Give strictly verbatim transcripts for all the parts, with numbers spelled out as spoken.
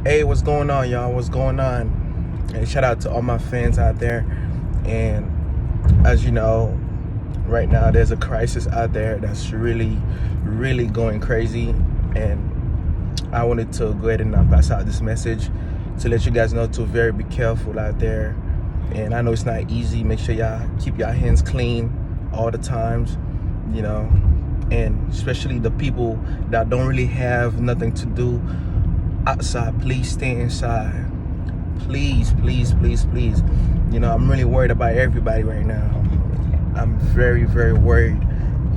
Hey, what's going on, y'all? What's going on? Hey, shout out to all my fans out there. And as you know, right now there's a crisis out there that's really, really going crazy. And I wanted to go ahead and uh, pass out this message to let you guys know to very be careful out there. And I know it's not easy. Make sure y'all keep y'all hands clean all the times, you know, and especially the people that don't really have nothing to do outside, please stay inside. Please, please, please, please. You know, I'm really worried about everybody right now. I'm very, very worried.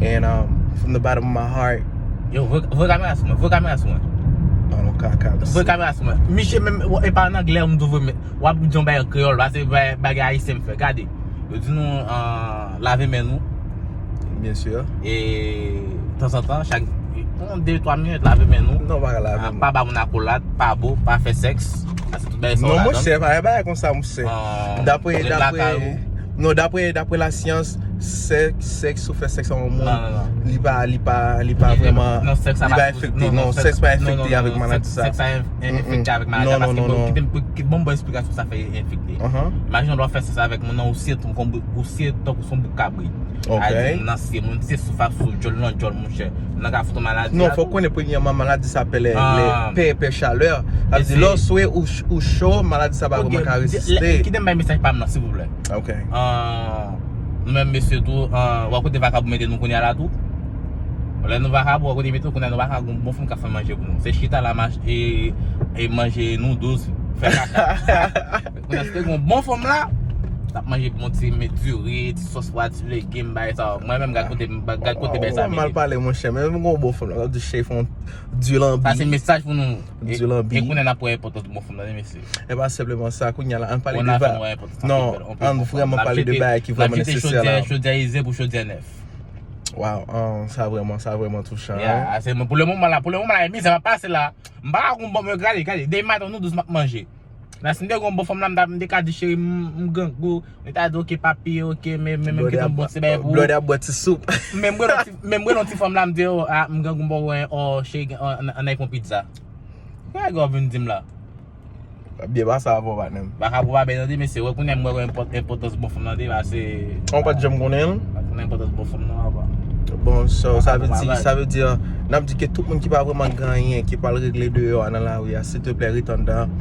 And um, from the bottom of my heart, Yo, voye voye kamera sou mwen, voye kamera sou mwen. An, nou kaka, voye kamera sou mwen. Misye menm, e pa an anglè, m tou voye, men w ap di yon bagay an kreyòl, pase bagay ayisyen m fè. Gade, yo di nou, ah, lave men nou. Byen si. E tanzantan, chak yon de, twa minit, lave men nou. Non, pa ka lave men. Pa ba moun akolad, pa bo, pa fè sèks. Pase tout bagay sa yo ladan. Non, monchè, pa gen bagay konsa, monchè. Dapre, dapre, non, dapre, dapre lasyans, sèks, sèks, ou fè sèks ak yon moun, li pa, li pa, li pa vrèman, li pa enfekte. Non, sèks pa enfekte avèk maladi sa. Sèks pa enfekte avèk maladi sa, paske bon, kite m, kite, bon, bon, eksplikasyon sa fè enfekte. Imajine w ap fè sèks avèk moun nan, ou sye tankou, ou sye tankou se yon bouk kabrit. Sa vle di moun nan sye, moun sye souf ap souf, dyòl nan dyòl, monchè. Nan ka fout ou maladi. Non, fòk ou konnen premyèman maladi sa pè lè, lè pè, pè chalè. Sa vle di lè w swe ou, ou cho, maladi sa pa vrèman ka reziste. Kite m bay mesaj pa m nan, silvouplè. Ok. Ah, nou menm mesye tou, ah, w a kote vakabon mete nou kounye a la tou. Lè nou vakabon, w a kote mete nou kounye a, nou pa ka gon bon fanm k ap fè manje pou nou. Se chita la, e, e manje noodles, fè kaka. Kounye a, si te gon bon fanm la, t ap manje bon ti diri, ti sòs pwa, ti legim, bagay sa. Mwen menm, gad kote, gad kote bagay sa mete. Mal pale, monchè, men gon bon fanm la, w ap di chèf on di lanbi. Sa se mesaj pou nou. Di lanbi. E kounye a n ap wè enpòtans bon fanm nan, mesye. E pa senpleman sa, kounye a la, ann pale de bagay. Non, ann vrèman pale de bagay ki vrèman nesesè la. Chodyè ize pou chodyè nèf. Waw, sa vrèman, sa vrèman touchan. Pou le moman la, pou le moman la, e mizè m ap pase la. M pa ka konn bon, men gade, gade, demen maten, noodles m ap manje. La, si m te gen yon bon fanm la, m ta, m te ka di, cheri, m, m grangou. M ta di, ok, papi, ok, men, men, men, m kite yon bon ti bagay pou ou. Blòdè ap bwè ti soup. Men m rele yon ti, men m rele yon ti fanm la, m di, oh, ah, m grangou, m poko wè, oh, cheri, ann, ann, ann al pran pizza. Ki bagay ou vin di m la? W ap byen pase avè w, patnè m. Baka pou pa byen tande, mesye, wè kounye a m wè enpòtans bon fanm nan te, pase. Ou pa t janm konnen l? Pa t konnen enpòtans bon fanm nan, papa. Bon, so, sa vle di, sa vle di, n ap di ke tout moun ki pa vrèman gen anyen, ki pral regle deyò a nan lari a, silteplè, ret anndan.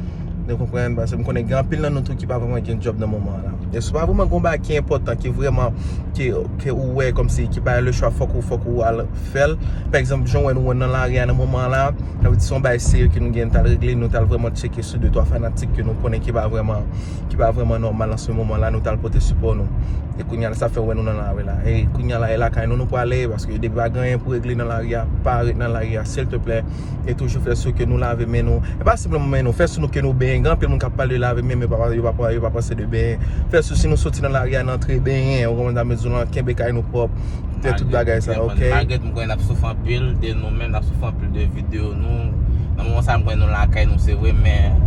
Nou konprann, paske m konnen gen anpil nan nou tou ki pa vrèman gen djòb nan moman an la. E si w pa vrèman gen yon bagay ki enpòtan, ki vrèman, ki, ke ou wè kòmsi, ki bay le chwa, fòk ou, fòk ou al fè l. Pa egzanp, jan w wè nou nan lari a nan moman an la, sa vle di se yon bagay serye ke nou gen, nou t al regle, nou t al vrèman tcheke sou de twa fanatik ke nou konnen ki pa vrèman, ki pa vrèman nòmal an se moman la, nou t al pote sipò nou. E kounye a la, sa fè w wè nou nan lari la. E kounye a la, e lakay nou nou prale, paske depi pa gen anyen pou regle nan lari a, pa ret nan lari a, silteplè. E toujou fè si ke nou lave men nou. E pa senpleman men nou, fè si nou ke nou benyen. Gen anpil moun k ap pale de lave men, men pa, yo pa, yo pa panse de benyen. Fè si si nou soti nan lari a, n antre benyen. Ou konprann sa m vle di w lan, kenbe kay nou pwòp. Fè tout bagay sa, ok? Malgre m konnen n ap soufri anpil de nou menm, n ap soufri anpil de videyo nou. Nan moman sa, m konnen nou lakay nou, se vre, men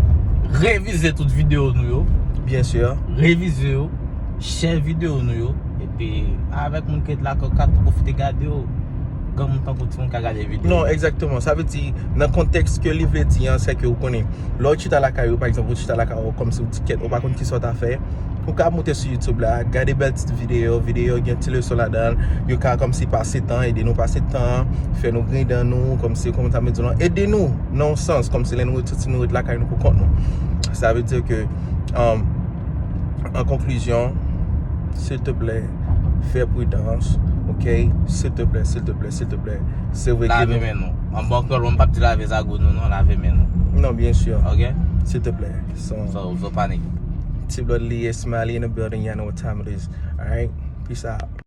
revize tout videyo nou yo. Byen si. Revize yo. Share videyo nou yo. Epi, avèk moun ki ret la, ka tou pwofite gade yo. Granmoun tankou timoun ka gade videyo. Non, egzakteman. Sa vle di, nan kontèks ke li vle di an, se ke ou konnen, lè w chita lakay ou, pa egzanp, ou chita lakay ou, kòmsi ou di kèt, ou pa konn kisa w ta fè. Ou ka moute sou YouTube la, gade bèl ti videyo, videyo gen ti leson ladan l, yo ka kòmsi pase tan, ede nou pase tan, fè nou griyen dan nou, kòmsi, kòman ta mete di w lan, ede nou, nan yon sans, kòmsi lè nou ret soti, nou ret lakay nou pou kont nou. Sa vle di ke, um, an konklizyon, silteplè, fè pridans, ok? Silteplè, silteplè, silteplè. Se vre ke lave men nou. An bon kreyòl, mwen p ap di lave zago nou, non, lave men nou. Non, byen si. Ok? Silteplè. So, so, so panik. T Blood Lee, Smiley in the building, y'all know what time it is. Alright? Peace out.